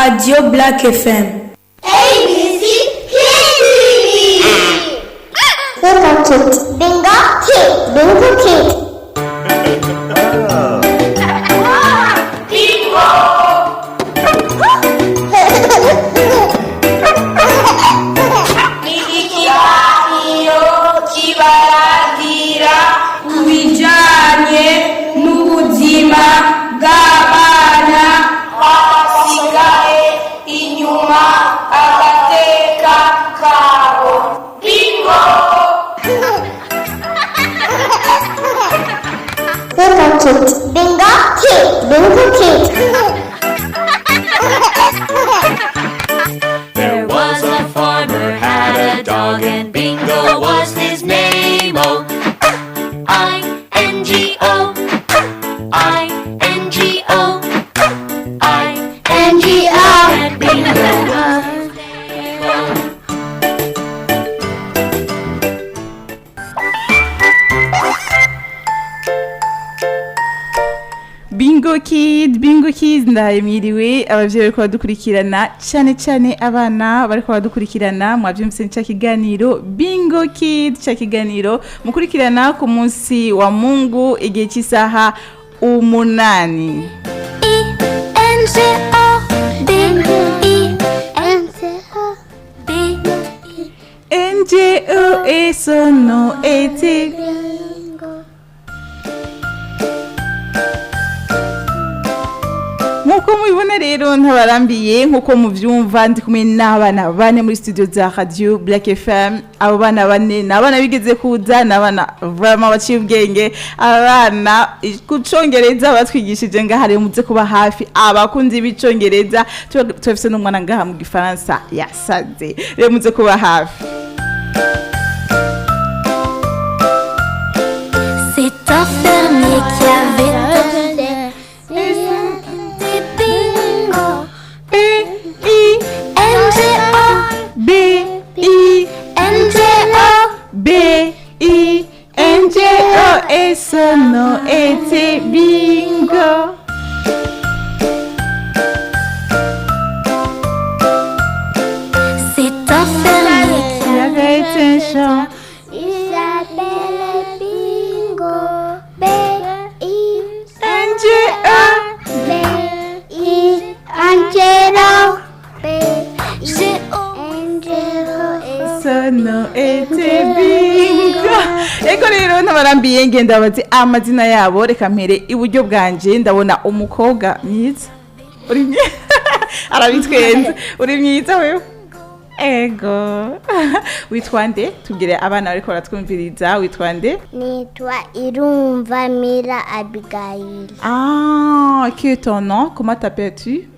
Radio Black FM. A B C Kids TV. Bingo Kids. Bingo Kids. Bingo Kids. Ikiganiro kibarangira ku bijanye n'ubuzima bw'abana basigaye inyuma agateka kabo. Bingo! Bingo Kids. Bingo Kids. Bingo Kids. There was a farmer had a dog and Bingo was his name. O I N G O I N G O I N G O. and Bingo was his name. O. Bingo Kid, Bingo Kids ndahaye mwiriwe abavyeyi bariko badukurikirana cyane cyane abana bariko badukurikirana mwavyumvise ca kiganiro Bingo Kid ca kiganiro mukurikirana ku munsi wa Mungu igihe cy'isaha 8. I N G O B I N C O B I N G O S O N E T. Bingo. Nkuko mubibona rero ntabarambiye nkuko muvyumva ndi kumwe n'abana bane muri studio za Radio Black FM. Abo bana bane ni abana bigeze kuza, ni abana vraiment baciye ubwenge, abana ku congereza batwigishije ngaha. Rero muze kuba hafi abakunzi b'icongereza, turafise n'umwana ngaha mu gifaransa yasaze, rero muze kuba hafi. C'est un fermier qui avait des bingo. B I N G O B I N G O B I N G O S N E T, bingo. C'est un fermier qui Il y avait un champ. Il s'appelle Bingo. B I N G O B I N G O B G O N G O S Sono ete bingo. Ego rero ntabarambiye ngenda bazi amazina yabo. Reka mpere iburyo bwanje, ndabona umukobwa mwiza uri arabitwenze. Uri mwiza wewe. Ego, witwa nde? Tubwire abana bariko baratwumviriza, witwa nde? Nitwa Irumva Mira Abigail. Ah, qui est ton nom? Comment t'appelles-tu?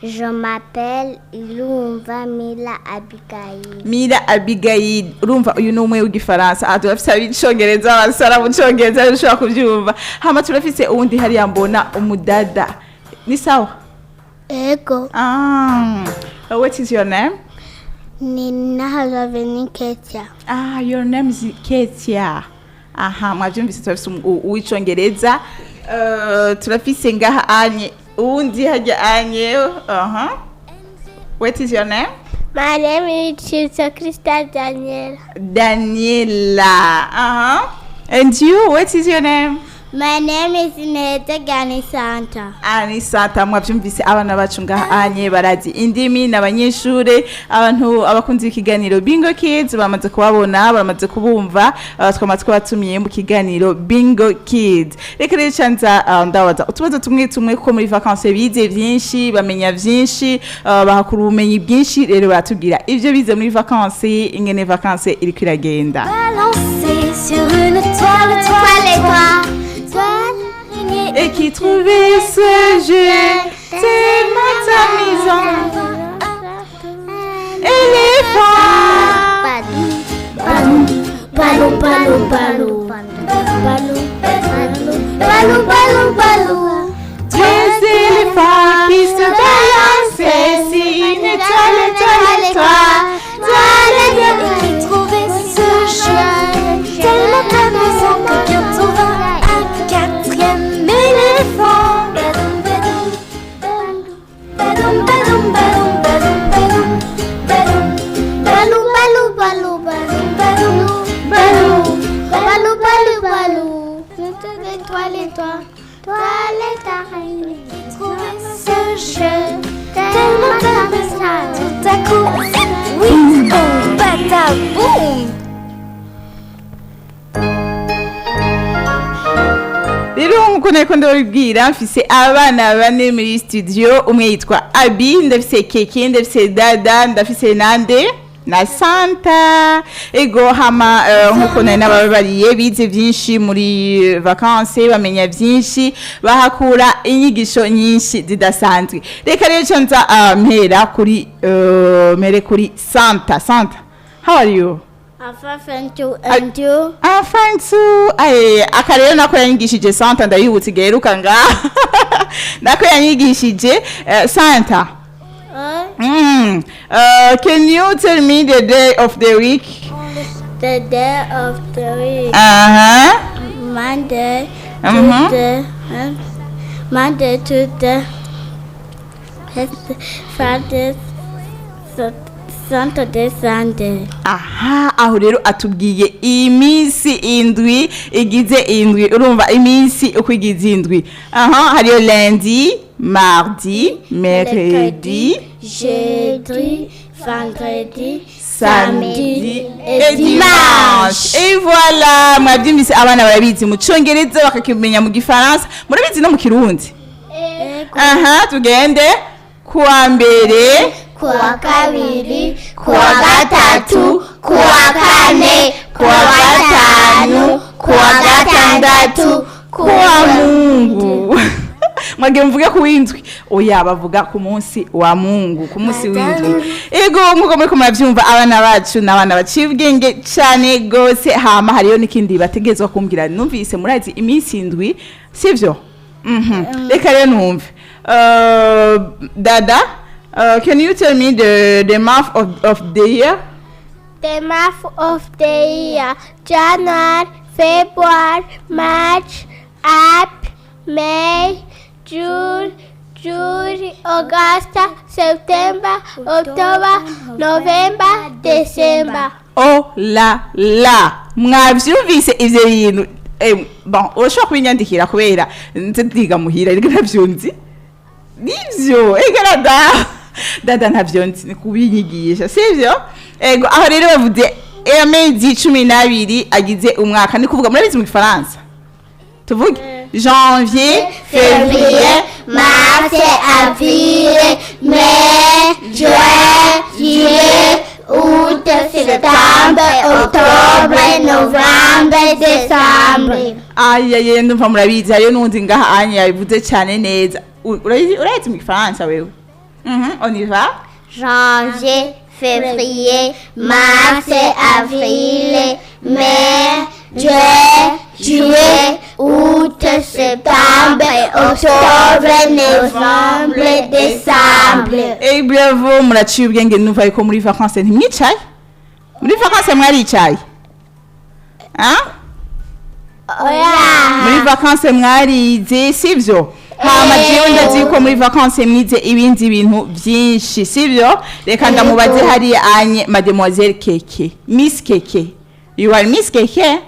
Je m'appelle Irumva Mira Abigail. Mira Abigail. Urumva uyu ni umwe w'igifaransa. Ah, turafise abicongereza basara mu congereza ushobora kuvyumva. Hama turafise uwundi hariya mbona umudada. Ni sawa? Ego. Ah, what is your name? Ni Nahazaveni Ketia. Ah, your name is Ketia. Aha, mwavyumvise turafise uw'icongereza. Turafise ngaha anye uwundi harya anye. Aha. What is your name? My name is Chisa Krista Daniel. Daniela. And you, what is your name? My name is Neta Gani Santa. Anisata. Mwavyumvise abana bacu ngaha anye barazi indimi n'abanyeshure. Abantu abakunzi b'ikiganiro Bingo Kids bamaze kubabona, bamaze kubumva, twamaze kubatumiye mu kiganiro Bingo Kids. Reka rero canza ndabaza utubazo tumwe tumwe kuko muri vacances bize vyinshi, bamenya vyinshi, bahakura ubumenyi bwinshi. Rero baratubwira ivyo bize muri vacances, ingene vacances iriko iragenda. Balancé sur une toile, toile, toile, toile, araignée. Et qui trouvait ce jeu tellement amusant. Éléphant. Ballon, ballon, ballon, ballon, ballon, ballon, ballon, ballon. Deux éléphants qui se balançaient sur une toile, toile, toile, toile. Et qui trouvait ce jeu tellement amusant que bientôt vint un quatrième éléphant. Badoum, badoum, badoum, badoum, badoum. Nkuko nariko ndabibwira, mfise abana bane muri studio. Umwe yitwa Abi, ndafise Keke, ndafise Dada, ndafise Nande na Santa. Ego, hama nkuko nari nababariye, bize byinshi muri vacances, bamenya byinshi, bahakura inyigisho nyinshi zidasanzwe. Reka rero cyo nza mpera kuri mpere kuri Santa. Santa, how are you? I'm fine, thank you. And you? I'm fine too. Aye, aka rero nako yanyigishije Santa, ndabibutse igiheruka ngaha. Nako yanyigishije Santa. Can you tell me the day of the week? The day of the week. Monday, Tuesday, Monday, Tuesday, Wednesday, Friday, Saturday, Sunday. Aha, aho rero atubwiye iminsi indwi igize indwi. Urumva iminsi uko igize indwi. Aha, hariyo lundi, mardi, mercredi, jeudi, vendredi, samedi samedi et et dimanche. dimanche. Et voilà, mwabyumvise, abana barabizi mu Cyongereza, bakakimenya mu Gifaransa, murabizi no mu Kirundi. Aha, tugende kuwa mbere, Kuwa kabiri, kuwa gatatu, kuwa kane, kuwa gatanu, kuwa gatandatu, kuwa Mungu. Mwagiye mvuge ku w'indwi? Oya, bavuga ku munsi wa Mungu, ku munsi w'indwi. Ego, nkuko muriko muravyumva, abana bacu n'abana baciye ubwenge cane gose. Hama hariyo n'ikindi bategerezwa kumbwira. Numvise murazi iminsi indwi, sivyo? Reka rero numve. Dada, can you tell me the month of the year? The month of the year: January, February, March, April, May, June, July, August, September, October, November, December. Oh la la, mwavyumvise ivyo bintu? Bon, urashobora kubinyandikira kubera nze ndiga muhira, ariko ntavyo nzi. Nivyo, ega dada, dada ntavyo nzi, ni kubinyigisha, sivyo? Ego, aho rero bavuze amezi 12 agize umwaka. Ni kuvuga murabizi mu Gifaransa, tuvuge janvier, février, Mars, avril, mai, juin, juillet, août, septembre, octobre, novembre, décembre. Ayaye, ndumva murabizi. Hariyo n'uwundi ngaha anya yabivuze cyane neza. Urabizi mu Gifaransa wewe? On y va. Janvier, février, mars, avril, mai, juin, juillet, août, septembre, octobre, novembre, décembre. Eh, bravo, muraciye ubwenge. Numva yuko muri vacances ntimwicaye. Muri vacances mwaricaye? Ah? Oya. Muri vacances mwarize, sivyo? Hama jewe ndazi yuko muri vacances mwize ibindi bintu byinshi, sivyo? Reka ndamubaze hariya anye mademoiselle Keke, Miss Keke. You are Miss Keke?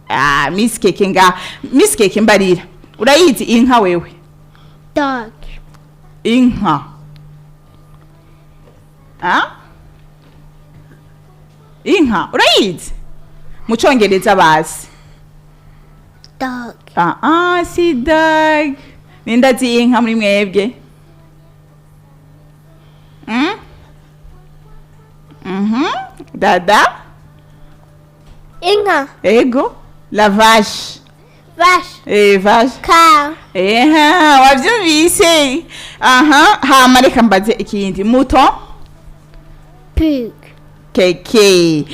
Ah, Miss Keke nga. Miss Keke, mbarira, urayizi inka wewe? Dog. Inka, ah, inka urayizi mu Cyongereza bazi? Dog. Ah ah, si dog. Ninde azi inka muri mwebwe? Dada? Inka. Ego, la vache. Vache. Eh, vache. Cow. Eha, wavyumvise. Aha, hama reka mbaze ikindi. Mouton? Pig. Keke,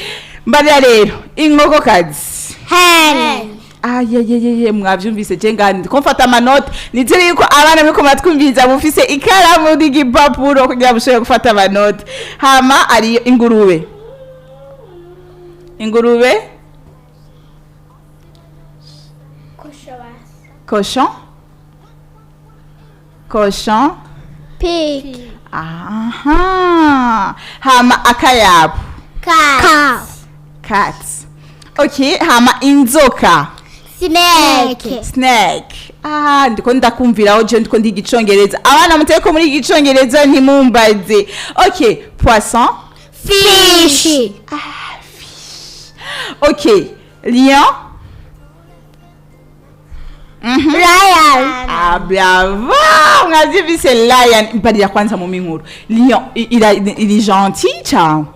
mbarira rero inkokokazi. Hen. Ayayayeye, mwavyumvise. Je ngani ndiko mfata amanote. Nizere yuko abana muriko muratwumviriza mufise ikaramu n'igipapuro kugira mushobore gufata amanote. Hama ariyo ingurube. Ingurube? Cochon, cochon. Pig. Aha, hama akayabu? Cat. Cow. Cat, okay. Hama inzoka? Snake. Snake. Ah, ndiko ndakumviraho je ndiko ndiga Icongereza. Abana muteko muri Icongereza ntimumbaze. Okay, poisson? Fish. Okay, lion? Lion. Ah, bravo! Mwavyumvise, lion. Mbarira kwanza mu minkuru. Lion il est gentil cyangwa?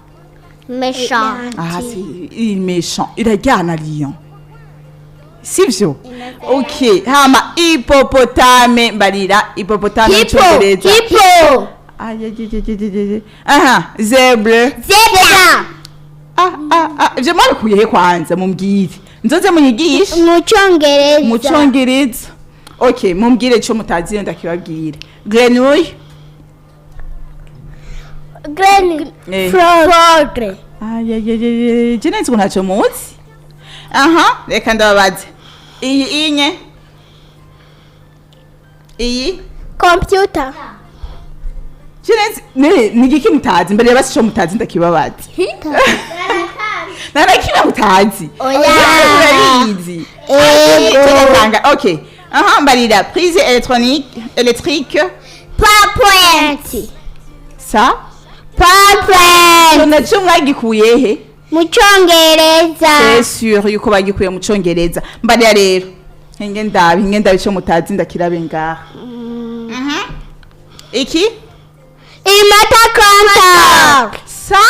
Méchant. Ah, c'est il est méchant. Iraryana lion. Sivyo? Okay, hama hippopotame, mbarira hippopotame mu Hippo. Congereza. Hippo. Ay, ay, ay, ay, ay, ay, ay. Aha, zèbre. Zebra. Ah, ah, ah, ivyo mwabikuye he kwanza, mumbwire. Nzoze munyigishe. Mu Cyongereza. Mu Congereza. Okay, mumbwire ico mutazi ndakibabwire. Grenouille. Grenouille. Eh. Frog. Ay, ay, ay, ay, ay, je nzi ngo ntacyo muzi. Aha, reka ndababaze. Iyi inye. Iyi Computer. je nzi ne ni igiki mutazi mbere basi ico mutazi ndakibabaze. Nta na kimwe mutazi. Oya. Murabizi. Ego. Tugatanga. Okay. Aha, mbarira prise électronique électrique. PowerPoint. Ça? PowerPoint. Naco mwagikuye he? Mu Cyongereza. C'est sûr yuko bagikuye mu Congereza. Mbarira rero. Hinge ndabe ico mutazi ndakirabe ngaha. Iki? Remote control. Sa?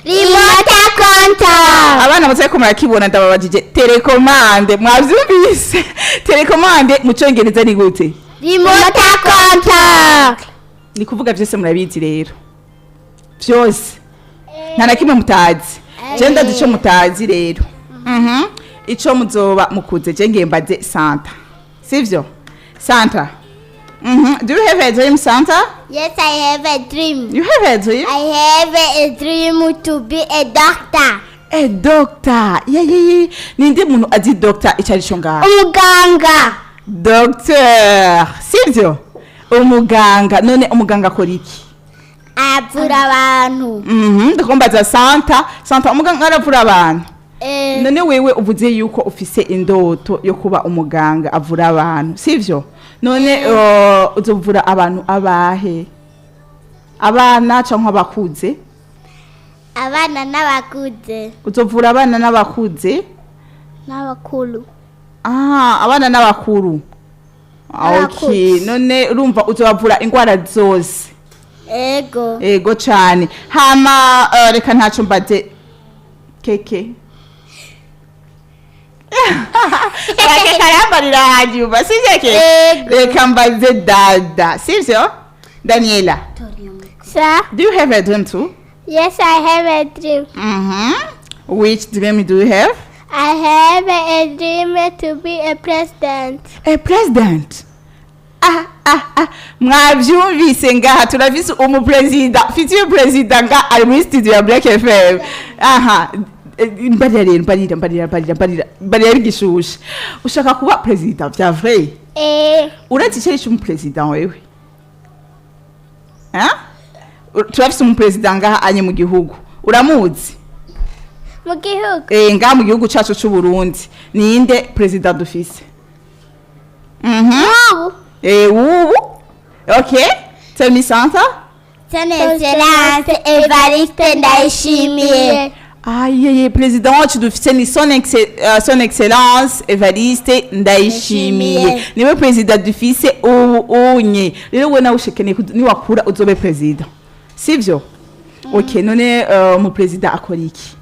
Remote control. Abana mutariko murakibona, ndababajije télécommande, mwavyumvise? Télécommande mu Congereza ni gute? Remote control. Ni kuvuga vyose murabizi rero. Vyose. Nta na kimwe mutazi. Je ndazi ico mutazi rero. Ico muzoba mukuze, je ngiye mbaze Santa. Sivyo? Santa. Do you have a dream, Santa? Yes, I have a dream. You have a dream? I have a dream to be a doctor. A doctor. Yeah. Ninde muntu azi doctor icyo ari cyo ngaho? Umuganga. Docteur. Sivyo? Umuganga. None umuganga akora iki? Avura abantu. Ndakumbaza Santa. Santa, umuganga aravura abantu. Eh, None wewe uvuze yuko ufise indoto yo kuba umuganga avura abantu, sivyo? None uzovura abantu abahe? Abana canke abakuze? Abana n'abakuze. Uzovura abana n'abakuze? N'abakuru. Ah, abana n'abakuru. Ah, okay. N'abakuze. None urumva uzobavura ingwara zose? Ego. Ego cane. Hama reka ntaco mbaze Keke. Keke karambarira hanyuma, sivyo Keke? Ego. Reka mbaze Dada, sivyo? Daniela, Sir? do you have a dream too? Yes, I have a dream. Which dream do you have? I have a dream to be a president. A president. Ah, ah, ah. Mwavyumvise, ngaha turafise umuperezida, futur president nga ari muri studio ya Black FM. Aha. Mbarira rero, mbarira, mbarira, mbarira, mbarira, mbarira bigishushe. Ushaka kuba president vya vrai? Eh, Uretse icyo ari umuperezida wewe? Hein? Turafise umuperezida ngaha anye mu gihugu. Uramuzi? Mu gihugu. Eh, ngaha mu gihugu cacu c'u Burundi. Ninde president dufise? Ubu. Eh, ubu. Okay. Tell me, Santa. Son Excellence Evariste Ndayishimiye. Aye, president wacu dufise ni son Excellence Evariste Ndayishimiye. Ndayishimiye. Niwe president dufise ubu unye. Rero we nawe ushekeneye niwakura uzobe president. Sivyo? Okay, none mu president akora iki?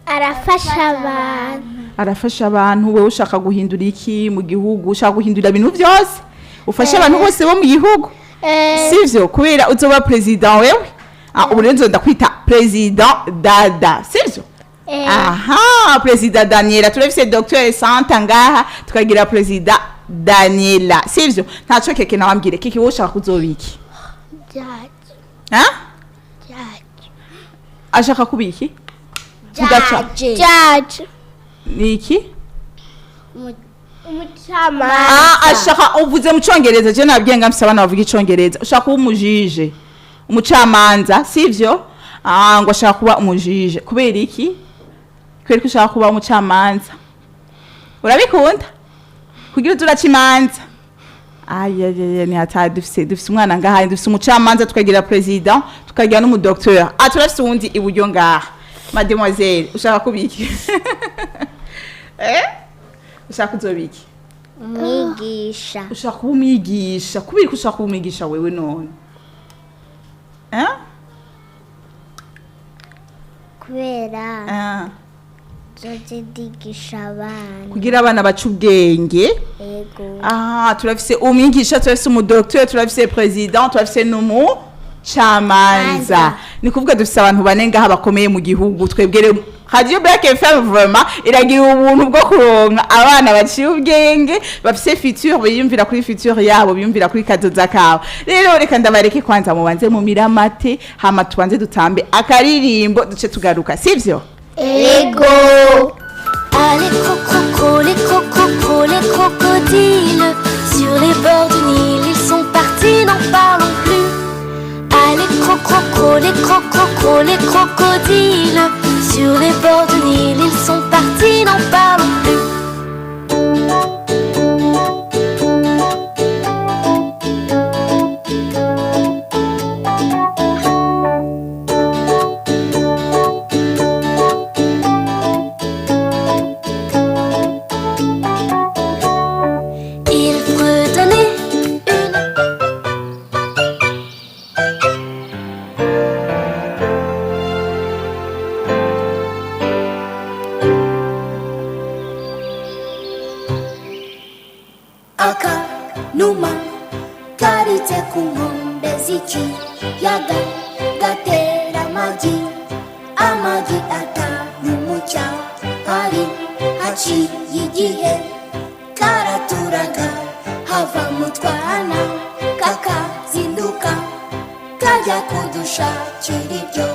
Arafasha abantu. Arafasha abantu. Wewe ushaka guhindura iki mu gihugu? Ushaka guhindura ibintu byose? Ufasha abantu bose bo mu gihugu? Eh, Sivyo? Kubera uzoba president wewe. Ah, ubu rero nzoda kwita president Dada, sivyo? Eh, Aha, president Daniela. Turafise Dr Santa ngaha, tukagira president Daniela, sivyo? Ntaco Keke nawe ambwire. Keke, wowe ushaka kuzoba iki? Judge. Ha? Judge. Ashaka kuba iki? Mugaca. Judge. Ni iki? Umucamanza. Ah, ashaka, uvuze mu Congereza, je nabwiye nga mfise abana bavuga Icongereza. Ushaka kuba umujije, umucamanza, sivyo? Ah, ngo ashaka kuba umujije. Kubera iki? Kubera ko ushaka kuba umucamanza? Urabikunda kugira uze uraca imanza? Ayayaya, ni hatari. Dufise umwana ngaha, dufise umucamanza, tukagira president, tukagira n'umudocteur. Ah, turafise uwundi iburyo ngaha. Mademoiselle, ushaka kuba iki? Eh, ushaka kuzoba iki? Umwigisha. Ushaka kuba umwigisha kubera ko ushaka kuba umwigisha wewe none? Eh? Kubera Ah. nzoze ndigisha abana. Kugira abana baca ubwenge. Ego. Ah, turafise umwigisha, turafise umudocteur, turafise président, turafise n'umu camanza. Ni kuvuga dufise abantu bane ngaha bakomeye mu gihugu. Twebwe rero Radio Black FM vraiment iragira ubuntu bwo kuronka abana baciye ubwenge, bafise futur, biyumvira kuri futur yabo, biyumvira kuri kazoza kabo. Rero reka ndabareke kwanza mubanze mu miramate, hama tubanze dutambe akaririmbo, duce tugaruka, sivyo? Ego. Ah, les crocro, les crocro, les crocodiles, sur les bords du Nil, ils sont partis, n'en parlons plus. Ah, les crocro, les crocro, les crocodiles, sur les bords du Nil, ils sont partis, n'en parlons plus. Il fredonnait une. Akanuma karitse ku nkombe z'ikiyaga gatera amagi, amagi atanu mu cyahari. Haciye igihe karaturaga, hava mu twana, kakazinduka kajya kudushakira ibyo.